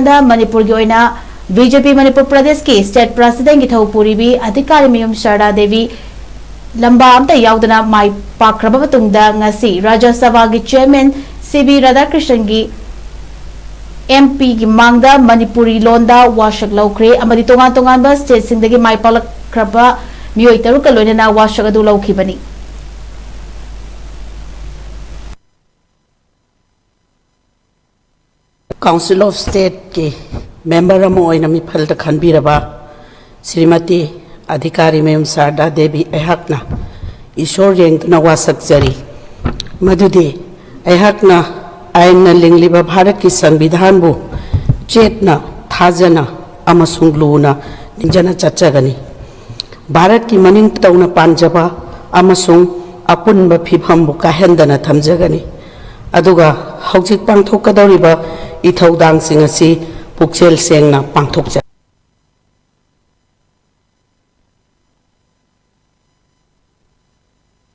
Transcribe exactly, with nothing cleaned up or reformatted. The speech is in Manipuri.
ꯗ ꯃꯅꯤꯄꯨꯔꯒꯤ ꯑꯣꯏꯅ ꯕꯤ ꯖꯦ ꯄꯤ ꯃꯅꯤꯄꯨꯔ ꯄ꯭ꯔꯗꯦꯁꯀꯤ ꯁ꯭ꯇꯦꯠ ꯄ꯭ꯔꯁꯤꯗꯦꯟꯒꯤ ꯊꯧ ꯄꯨꯔꯤꯕꯤ ꯑꯙꯤꯀꯥꯔꯤ ꯃꯌꯨꯝ ꯁꯔꯗꯥ ꯗꯦꯕꯤ ꯂꯝꯕꯥ ꯑꯃꯠꯇ ꯌꯥꯎꯗꯅ ꯃꯥꯏ ꯄꯥꯛꯈ꯭ꯔꯕ ꯃꯇꯨꯡꯗ ꯉꯁꯤ ꯔꯥꯖ꯭ꯌ ꯁꯚꯥꯒꯤ ꯆꯤꯌꯔꯃꯦꯟ ꯁꯤ ꯕꯤ ꯔꯥꯙꯥꯀ꯭ꯔꯤꯁꯟꯒꯤ ꯑꯦꯝ ꯄꯤꯒꯤ ꯃꯥꯡꯗ ꯃꯅꯤꯄꯨꯔꯤ ꯂꯣꯟꯗ ꯋꯥꯁꯛ ꯂꯧꯈ꯭ꯔꯦ ꯑꯃꯗꯤ ꯇꯣꯉꯥꯟ ꯇꯣꯉꯥꯟꯕ ꯁ꯭ꯇꯦꯠꯁꯤꯡꯗꯒꯤ ꯃꯥꯏ ꯄꯥꯛꯂꯛꯈ꯭ꯔꯕ ꯃꯤꯑꯣꯏ ꯇꯔꯨꯛꯀ ꯂꯣꯏꯅꯅ ꯋꯥꯁꯛ ꯑꯗꯨ ꯂꯧꯈꯤꯕꯅꯤ꯫ Council of Stateꯀꯤ member ꯑꯃ ꯑꯣꯏꯅ ꯃꯤꯐꯝꯗ ꯈꯟꯕꯤꯔꯕ ꯁ꯭ꯔꯤꯃꯇꯤ ꯑꯙꯤꯀꯥꯔꯤ ꯃꯌꯨꯝ ꯁꯥꯔꯗꯥ ꯗꯦꯕꯤ ꯑꯩꯍꯥꯛꯅ ꯏꯁꯣꯔ ꯌꯦꯡꯗꯨꯅ ꯋꯥꯁꯛꯆꯔꯤ꯫ ꯃꯗꯨꯗꯤ ꯑꯩꯍꯥꯛꯅ ꯑꯥꯏꯟꯅ ꯂꯤꯡꯂꯤꯕ ꯚꯥꯔꯠꯀꯤ ꯁꯪꯕꯤꯙꯥꯟꯕꯨ ꯆꯦꯠꯅ, ꯊꯥꯖꯅ ꯑꯃꯁꯨꯡ ꯂꯨꯅ ꯅꯤꯡꯖꯅ ꯆꯠꯆꯒꯅꯤ꯫ ꯚꯥꯔꯠꯀꯤ ꯃꯅꯤꯡ ꯇꯧꯅ ꯄꯥꯟꯖꯕ ꯑꯃꯁꯨꯡ ꯑꯄꯨꯟꯕ ꯐꯤꯕꯝꯕꯨ ꯀꯥꯏꯍꯟꯗꯅ ꯊꯝꯖꯒꯅꯤ꯫ ꯑꯗꯨꯒ ꯍꯧꯖꯤꯛ ꯄꯥꯡꯊꯣꯛꯀꯗꯧꯔꯤꯕ ꯏꯊꯧꯗꯥꯡꯁꯤꯡ ꯑꯁꯤ ꯄꯨꯛꯆꯦꯜ ꯁꯦꯡꯅ ꯄꯥꯡꯊꯣꯛꯆ